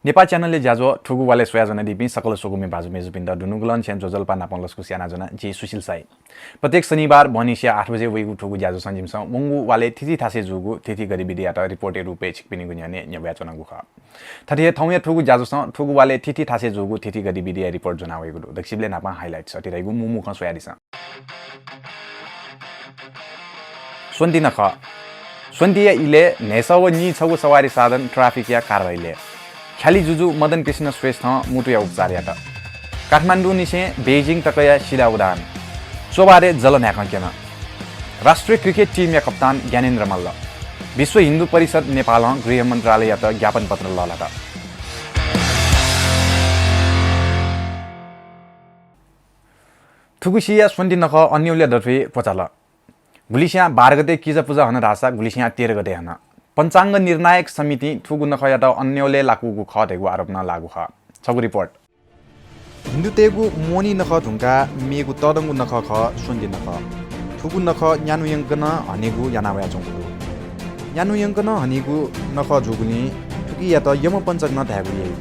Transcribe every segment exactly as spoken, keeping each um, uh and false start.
नेपाः च्यानलया ज्याझ्वः थुगु वालय् स्वयाच्वनादीपिं सकल स्वकुमि भाजु मय्जुपिन्त दुनुगलंनिसें ज्वजलपा नापं लसकुस यानाच्वना, जि सुशील साई। प्रत्येक शनिबार बहनिसिया आठ बजे वइगु थुगु ज्याझ्वलय् जिमिसं वंगु वालय् थीथी थासय् जूगु थीथी गतिविधियात रिपोर्टया रूपय् छिकपिनिगु न्ह्यःने न्ह्यब्वयाच्वनागु खः। थथे हे थौंया थुगु ज्याझ्वलय् थुगु वालय् थीथी थासय् जूगु थीथी गतिविधिया रिपोर्ट ज्वनावइगु दु। दक्वसिबलय् न्हापां highlights अथे धइगु मू मू खँ स्वयादिसँ। स्वन्ति नखः। स्वन्तिया इलय् न्हय्सः व नीछगू सवारी साधन ट्राफिकया कारवाही लय्। ख्यालि जुजु मदन कृष्ण श्रेष्ठं मुटुया उपचार यात। काठमाडौंनिसें बेजिङ तकया सिधा उडान। चोभारय् जल न्हाय्कं क्यन। राष्ट्रिय क्रिकेट टिमया कप्तान ज्ञानेन्द्र मल्ल। विश्व हिन्दू परिषद नेपालं गृह मन्त्रालययात ज्ञापनपत्र लःल्हात। थुगुसिया स्वन्ति नखः अन्योलया दथुइ क्वचाल। गुलिस्यां बाह्र गते किजापुजा हन धाःसा गुलिस्यां तेह्र गते हन। पञ्चाङ्ग निर्णायक समितिं थुगु नखःयात अन्योलय् लाकूगु खः धइगु आरोप नं लाःगु खः। छगू रिपोर्ट। हिन्दूतय्गु मोहनी नखः धुंकाः मेगु तःधंगु नखः खः स्वन्ति नखः। थुगु नखः न्यान्हु यंकं नं हनेगु यानावयाच्वंगु दु। न्यान्हु यंकं नं हनीगु नखः जूगुलिं थुकियात यमपञ्चक नं धायेगु याइ।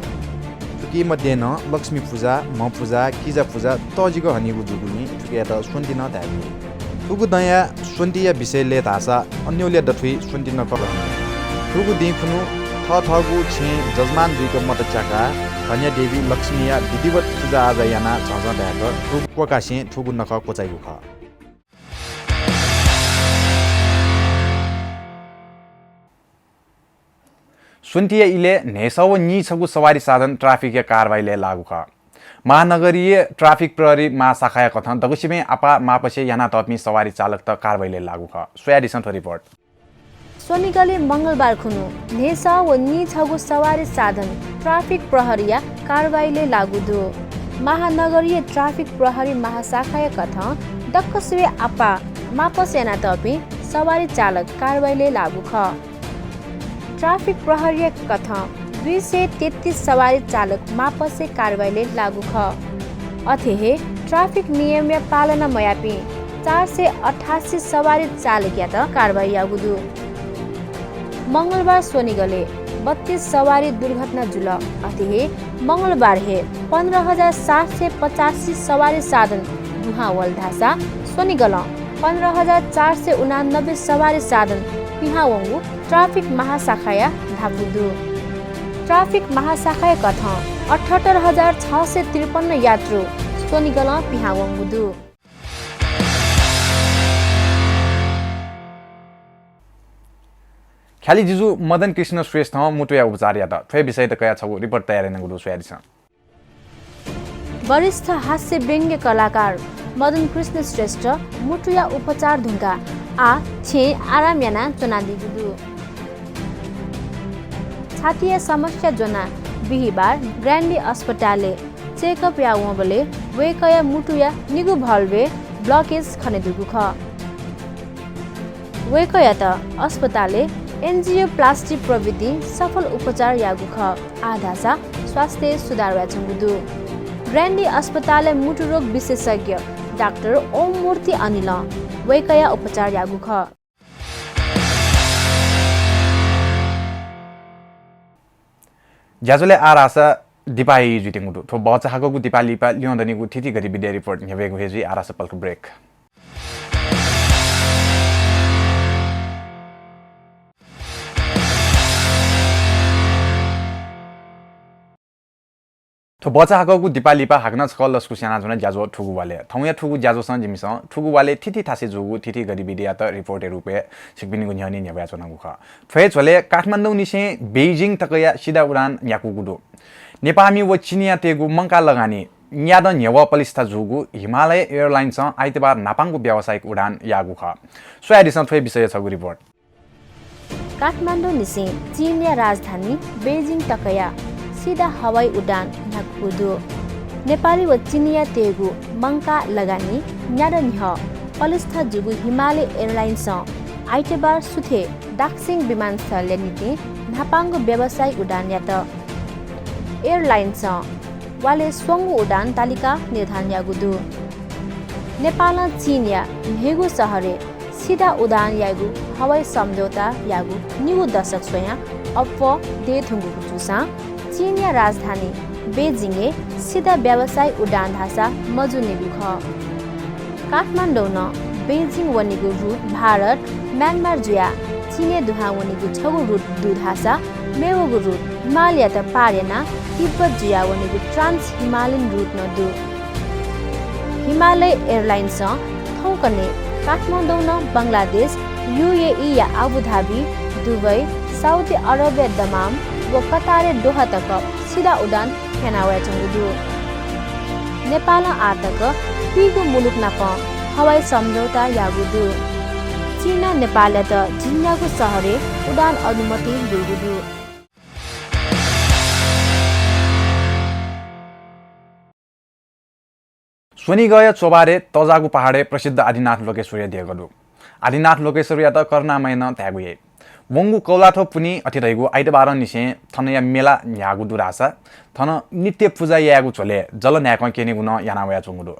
थुकी मध्ये नं लक्ष्मी पुजा, म्ह पुजा, किजा पुजा तःजिक हनीगु जूगुलिं थुकियात स्वन्ति नं धायेगु याइ। थुगु दँया स्वन्तिया विषय लय् धाःसा अन्योलया दथुइ स्वन्ति नखः हनी। थुगु दिं खुन्हु थःथःगु छेँय् जजमान जुइक मत च्याकाः धन्या देवी लक्ष्मीया विधिवत पुजाआजा यानाः झँझँ धायेत थुगु क्वकासें थुगु नखः क्वचाइगु खः। स्वन्तिया इलय् न्हय्सः व नीछगू सवारी साधन ट्राफिकया कारवाही लय् लाःगु खः। महानगरीय ट्राफिक प्रहरी महाशाखाया कथं दक्वसिबें आपाः मापसे यानातःपिं सवारी चालकत कारवाही लय् लाःगु खः। स्वयादिसँ थ्व रिपोर्ट। स्वनिगलय् मंगलबार खुन्हु न्हय्सः व नीछगू सवारी साधन ट्राफिक प्रहरीया कारवाही लय् लाःगु दु। महानगरीय ट्राफिक प्रहरी महाशाखाया कथं दक्वसिबें आपाः मापसे यानातःपिं सवारी चालक कारवाही लय् लाःगु खः। ट्राफिक प्रहरीया कथं दुई सय तेत्तिस सवारी चालक मापसे कारवाही लय् लाःगु खः। अथे हे ट्राफिक नियमया पालना मयाःपिं चार सय अठासी सवारी चालकयात कारवाही याःगु दु। मंगलबार स्वनिगलय् बत्तीस सवारी दुर्घटना जुल। अथे हे मंगलबार हे पन्ध्र हजार सात सय पचासी सवारी साधन दुहां वल धाःसा स्वनिगलं पन्ध्र हजार चार सय उनानब्बे सवारी साधन पिहां वंगु ट्राफिक महाशाखाया धापू दु। ट्राफिक महाशाखाया कथं अठहत्तर हजार छ सय त्रिपन्न यात्रु स्वनिगलं पिहां वंगु दु। ख्यालि जुजु मदन कृष्ण श्रेष्ठं मुटुया उपचार यात। थ्व विषयत कयाः छगू रिपोर्ट तयार यानागु दु, स्वयादिसँ। वरिष्ठ हास्य व्यंग्य कलाकार मदन कृष्ण श्रेष्ठ मुटुया उपचार धुंकाः आः छेँय् आराम यानाः च्वनादीगु दु। छातीया समस्या ज्वनाः बिहिबार ग्रान्डी अस्पतालय् चेकअप याः वंबलय् वय्कःया मुटुया निगू भल्भय् ब्लकेज खनेदुगु खः। वय्कःयात अस्पतालय् एन्जियोप्लास्टी प्रविधिं सफल उपचार याःगु खः। आः धाःसा स्वास्थ्य सुधार वयाच्वंगु दु। ग्रान्डी अस्पतालय् मुटुरोग विशेषज्ञ डाक्टर ओममूर्ति अनिलं वय्कःया उपचार याःगु खः। ज्याझ्वलय् आः धाःसा दिपाः हे जुइत्यंगु दु। थ्व भचा हाकःगु दिपाः लिपा ल्यं दनिगु थीथी गतिविधिया रिपोर्ट न्ह्यब्वयेगु हे जुइ। आः धाःसा पलख ब्रेक। थ्व भचा हाकःगु दिपाः लिपा हाकनं छकः लसकुस यानाच्वना ज्याझ्वः थुगु वालय्। थौंया थुगु ज्याझ्वलय् जिमिसं थुगु वालय् थीथी थासय् जूगु थीथी गतिविधियात रिपोर्टया रूपय् छिकपिनिगु न्ह्यःने न्ह्यब्वयाच्वनागु खः। थ्व हे झ्वलय् काठमाडौंनिसें बेजिङ तकया सिधा उडान न्ह्याकूगु दु। नेपाःमि व चीनयातय्गु मंकाः लगानी न्यादँ न्ह्यवः पलिस्था जूगु हिमालय एयरलाइन्सं आइतबार न्हापांगु व्यावसायिक उडान याःगु खः। स्वयादिसँ थ्व हे विषयया छगू रिपोर्ट। काठमाडौंनिसें चीनया राजधानी बेजिङ तकया सिधा हवाई उडान न्ह्याकूगु दु। नेपाली व चीनयातय्गु मंकाः लगानी न्यादँ न्ह्यः पलिस्था जूगु हिमालय एयरलाइन्सं आइतबार सुथय् दाक्सिङ विमानस्थलया निंतिं न्हापांगु व्यावसायिक उडान यात। एयरलाइन्सं वालय् स्वंगू उडान तालिका निर्धारण याःगु दु। नेपालं चीनया न्हय्गू शहरय् सिधा उडान यायेगु हवाई सम्झौता याःगु निगू दशक स्वयां अप्वः दयेधुंकूगु जूसां चीनया राजधानी बेजिङय् सिधा व्यावसायिक उडान धाःसा मजूनिगु खः। काठमाडौं नं बेजिङ वनीगु route भारत म्यानमार जुयाः चीनय् दुहां वनीगु छगू route दु धाःसा मेवःगु route हिमालयात पार यानाः तिब्बत जुयाः वनीगु trans Himalayan route नं दु। हिमालय एयरलाइन्सं थौंकन्हय् काठमाडौं नं बंगलादेश, युएईया आबुधाबी, दुबई, साउदी अरबया दमाम व कतारया दोहा तक सिधा उडान याना वयाच्वंगु दु। नेपालं आः तक पिइगु मुलुक नाप हवाई सम्झौता याःगु दु। चीनं नेपालयात झिंन्यागू शहरय् उडान अनुमति ब्यूगु दु। स्वनिगःया च्वभारय् तजाःगु पहाडय् प्रसिद्ध आदिनाथ लोकेश्वरया देगः दु। आदिनाथ लोकेश्वरयात करुणामय नं धायेगु याइ। वंगु कौलाथ्व पुन्हि अथे धइगु आइतबारंनिसें थनया मेला न्ह्याःगु दु धाःसा थन नित्य पुजा यायेगु झ्वलय् जल न्हाय्कं क्यनेगु नं याना वयाच्वंगु दु।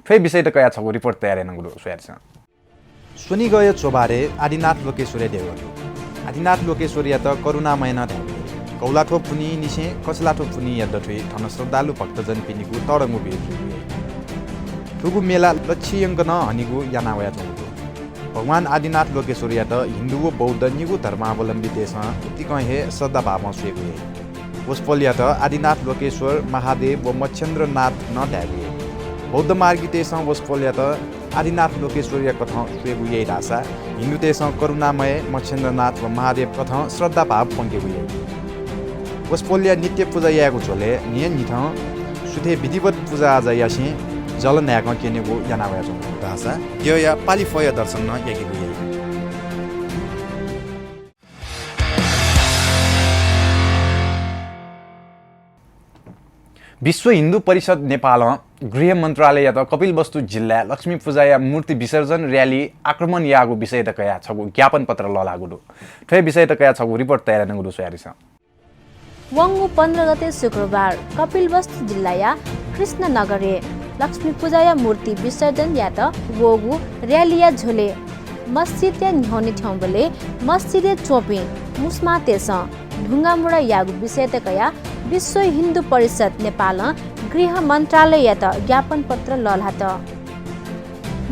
थ्व हे विषयत कयाः छगू report तयार यानागु दु, स्वयादिसँ। स्वनिगःया च्वभारय् आदिनाथ लोकेश्वरया देगः दु। आदिनाथ लोकेश्वरयात करुणामय नं धायेगु याइ। कौलाथ्व पुन्हिनिसें कछलाथ्व पुन्हिया दथुइ थन श्रद्धालु भक्तजनपिनिगु तःधंगु भीड जुइगु याइ। थुगु मेला लच्छियंक नं हनेगु याना वयाच्वंगु दु। भगवान आदिनाथ लोकेश्वरयात हिन्दू व बौद्ध निगू धर्मावलम्बीतय्सं उतिकं हे श्रद्धाभावं स्वयेगु याइ। वसपोलयात आदिनाथ लोकेश्वर, महादेव व मच्छेन्द्रनाथ नं धायेगु याइ। बौद्ध मार्गीतय्सं वसपोलयात आदिनाथ लोकेश्वरया कथं स्वयेगु याइ धाःसा हिन्दूतय्सं करुणामय, मच्छेन्द्रनाथ व महादेव कथं श्रद्धाभाव प्वंकेगु याइ। वसपोलया नित्य पुजा यायेगु झ्वलय् न्हियान्हिथं सुथय् विधिवत पुजाआजा यासें जल न्हाय्कं क्यनेगु याना वयाच्वंगु दु धाःसा द्यःया पालिफःया दर्शन नं याकेगु याइ। विश्व हिन्दू परिषद नेपालं गृह मन्त्रालययात कपिलवस्तु जिल्लाय् लक्ष्मी पुजाया मूर्ति विसर्जन र्‍याली आक्रमण याःगु विषयत कयाः छगू ज्ञापन पत्र लःल्हाःगु दु। थ्व हे विषयत कयाः छगू report तयार यानागु दु, स्वयादिसँ। वंगु पन्ध्र गते शुक्रबार कपिलवस्तु जिल्लाया कृष्णनगरय् लक्ष्मी पुजाया मूर्ति विसर्जन यायेत वःगु र्‍यालीया झ्वलय् मस्जिदया न्ह्यःने थ्यंबलय् मस्जिदय् च्वंपिं मुस्मांतय्सं ढुङ्गामुढा याःगु विषयत कयाः विश्व हिन्दू परिषद नेपालं गृह मन्त्रालययात ज्ञापन पत्र लःल्हात।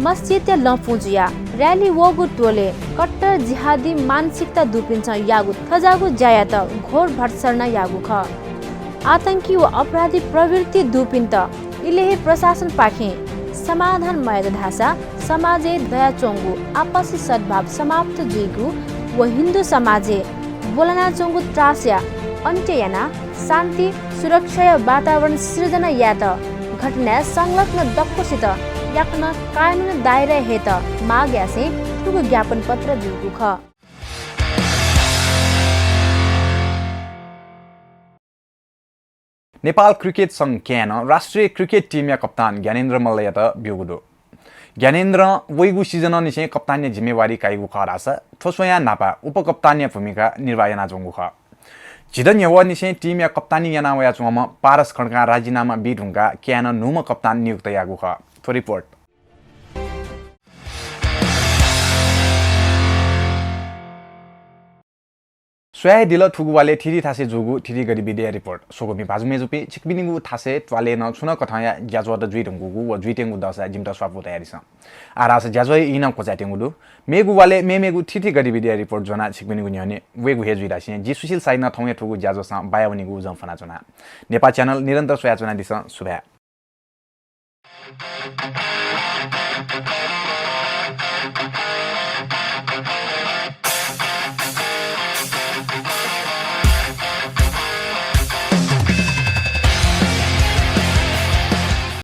मस्जिदया लँपुं जुयाः र्‍याली वःगु टोलय् कट्टर जिहादी मानसिकता दुपिन्सं याःगु थज्याःगु ज्यायात घोर भर्त्सना याःगु खः। आतंकी व अपराधी प्रवृत्ति दुपिन्त इलय् हे प्रशासनपाखें समाधान मयात धाःसा समाजय् दयाच्वंगु आपसी सद्भाव समाप्त जुइगु व हिन्दू समाजय् ब्वलनाच्वंगु त्रासया अन्त्य यानाः शान्ति सुरक्षाया वातावरण सिर्जना यायेत घटनाय् संलग्न दक्वसित याकनं कानून दायराय् हयेत माग यासें थुगु ज्ञापन पत्र ब्यूगु खः। नेपाल क्रिकेट संघ, क्यानं राष्ट्रिय क्रिकेट टिमया कप्तान ज्ञानेन्द्र मल्लयात ब्यूगु दु। ज्ञानेन्द्रं वइगु सिजनंनिसें कप्तानया जिम्मेवारी काइगु खः धाःसा थ्व स्वयां न्हापा उपकप्तानया भूमिका निर्वाह यानाच्वंगु खः। झिदँ न्ह्यवःनिसें टिमया कप्तानी याना वयाच्वंम्ह पारस खड्कां राजीनामा बी धुंकाः क्यानं न्हूम्ह कप्तान नियुक्त याःगु खः। थ्व report। स्वयादिल थुगु वालय् थीथी थासय् जूगु थीथी गतिविधिया report। स्वकुमि भाजु मय्जुपिं, छिकपिनिगु थासय् त्वालय् नं छुं नं कथंया ज्याझ्वःत जुइधुंकूगु व जुइत्यंगु दःसा जिमित स्वापू तयादिसँ। आः धाःसा ज्याझ्वःया ई नं क्वचायेत्यंगु दु। मेगु वालय् मेमेगु थीथी गतिविधिया report ज्वनाः छिकपिनिगु न्ह्यःने वयेगु हे जुइ धासें जि सुशील साइनं थौंया थुगु ज्याझ्वःसं बायावनीगु उजं फ्वनाच्वना। नेपाः channel निरन्तर स्वयाच्वनादिसँ। सुभाय्।